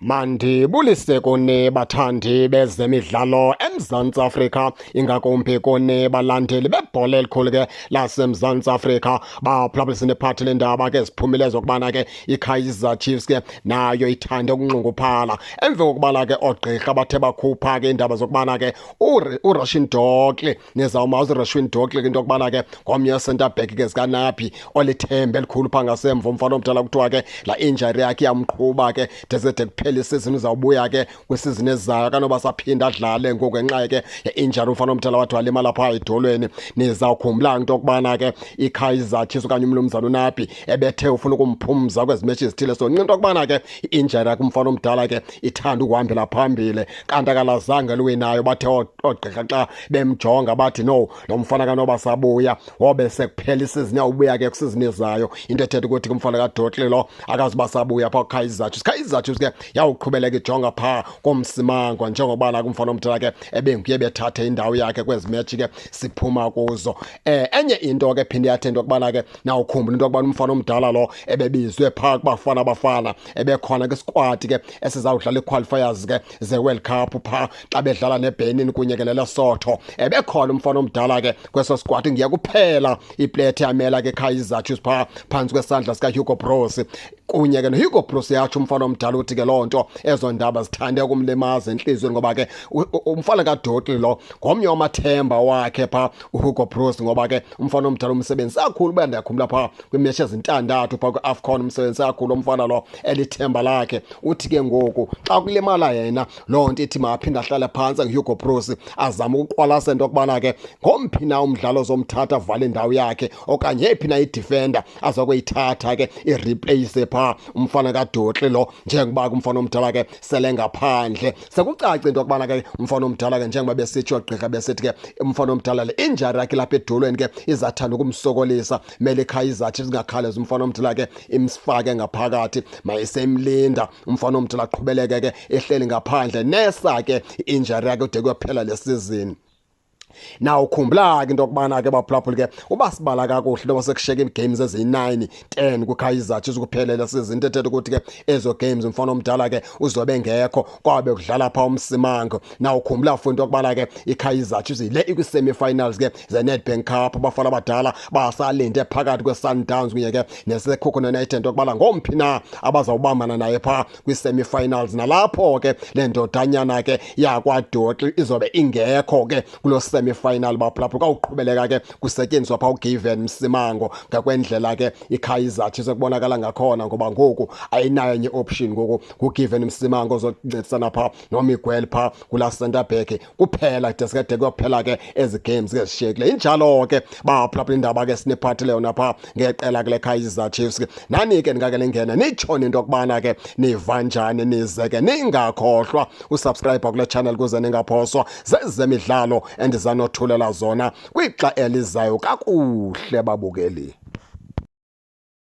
Mandibulise kuni bathandi bezemidlalo eMzantsi Afrika, ingakumbi kuni balandeli bebhola elikhulu ke laseMzantsi Afrika. Baphulaphulise nephathi leendaba ke ziphumile zokubana ke iKaizer Chiefs ke nayo ithande ukunxunguphala emva kokubana ke oogqirha bathe bakhupha ke iindaba zokubana ke uRushwin Dortley, nizawumazi uRushwin Dortley ke into yokubana ke ngomnye we-centre back ke zikaNabi olithemba elikhulu phaa ngasemva. Umfana omdala kuthiwa ke laa injury yakhe iyamqhuba ke de kuphele isizini, uzawubuya ke kwisizini ezayo, akanoba saphinda adlale ngoku ngenxa ke ye-injury umfana omdala wathi walimala phaa edolweni. Nizawukhumbula into yokubana ke iKaizer Chiefs okanye umnumzana uNabi ebethe ufuna ukumphumza kwezi metshi zithile, so ncinto yokubana ke i-injury yakhe umfana omdala ke ithanda ukuhambela phambili, kanti akalazange luwinayo. Bathe oogqirha xa bemjonga bathi no, lo mfana kanoba sabuya wobe sekuphela isizini, yawubuya ke kwisizini ezayo. Into ethetha ukuthi kumfana kaDortley lo akazuba sabuya phaa kuKaizer Chiefs. Kaizer Chiefs ke yawuqhubeleka ijonga phaa koMsimango, njengoba na kumfana omdala ke ebenguye bethathe indawo yakhe kwezi metshi ke siphuma kuzo. Enye into ke phinde yathi into yokubana ke nawukhumbula into yokubana umfana omdala lo ebebizwe phaa kuBafana Bafana, ebekhona kwisquad ke esizawudlala ii-qualifiers ke ze-World Cup phaa xa bedlala neBenin kunye ke neLesotho. Ebekhona umfana omdala ke kweso squad, ngiya kuphela iplayer yamela ke Kaizer Chiefs phaa phantsi kwesandla sikaHugo Broos kunye ke noHugo Broos. Yatsho umfana omdala uthi ke loo nto, ezo ndaba zithande ukumlimaza entliziyweni, ngoba ke umfana kaDortley lo ngomnye wamathemba wakhe phaa uHugo Broos, ngoba ke umfana omdala umsebenzi kakhulu. Uba ndiyakhumbula phaa kwiimetshi ezintandathu phaa kwi-AFCON, umsebenzi kakhulu umfana lo, elithemba lakhe. Uthi ke ngoku xa kulimala yena, loo nto ithi maphinde ahlale phantsi nguHugo Broos, azame ukuqwalasela into yokubana ke ngomphi na umdlalo ozomthatha avale indawo yakhe, okanye yeyiphi na idefender aza kuyithatha ke ireplace phaa umfana kaDortley lo, njengoba ke umfana omdala ke sele ngaphandle. Sekucaca into yokubana ke umfana omdala ke, njengoba besitsho gqirha besithi ke umfana omdala le injury yakhe lapha edolweni ke izathanda ukumsokolisa, mele iKaizer Chiefs ingakhawulezi umfana omdala ke imsifake ngaphakathi, mayisemlinda umfana omdala aqhubeleke ke ehleli ngaphandle nesa ke i-injury yakhe ude kuyophela le season. Na ukhumbula ke into yokubana ke baphulaphuli ke uba sibala kakuhle into sekushiyeka ii-games eziyi-9 10 kwiKaizer Chiefs kuphelele season, into ethetha ukuthi ke ezo games umfana omdala ke uzobe engekho, kwabe kudlala phaa uMsimango. Na ukhumbula futhi into yokubana ke iKaizer Chiefs le ikwi-semi-finals ke ze-Nedbank Cup, abafana abadala basalinde phakathi kwe-Sundowns kunye ke neSekhukhune United into yokubana ngomphi na abazawubambana naye phaa kwi-semi-finals. Nalapho ke le ndodanyana ke yakwaDortley izobe ingekho ke kuloo semi-final baphulaphula, kwawuqhubeleka ke kusetyenziswa phaa uGiven Msimango ngakwendlela ke iKaizer Chiefs ekubonakala ngakhona, ngoba ngoku ayinayo enye option. Ngoku nguGiven Msimango ozoncedisana phaa noMiguel phaa kulaa centre back kuphela desikade kuyophela ke ezi games ke zishiyekile. Injalo ke baphulaphula indaba ke siniphathele yona phaa ngeqela kule Kaizer Chiefs ke. Nani ke ningake ningene nitshone into yokubana ke niva njani, nize ke ningakhohlwa usubscribe kule channel kuze ningaphoswa zezemidlalo endizanothulela zona kwixa elizayo. Kakuhle babukeli.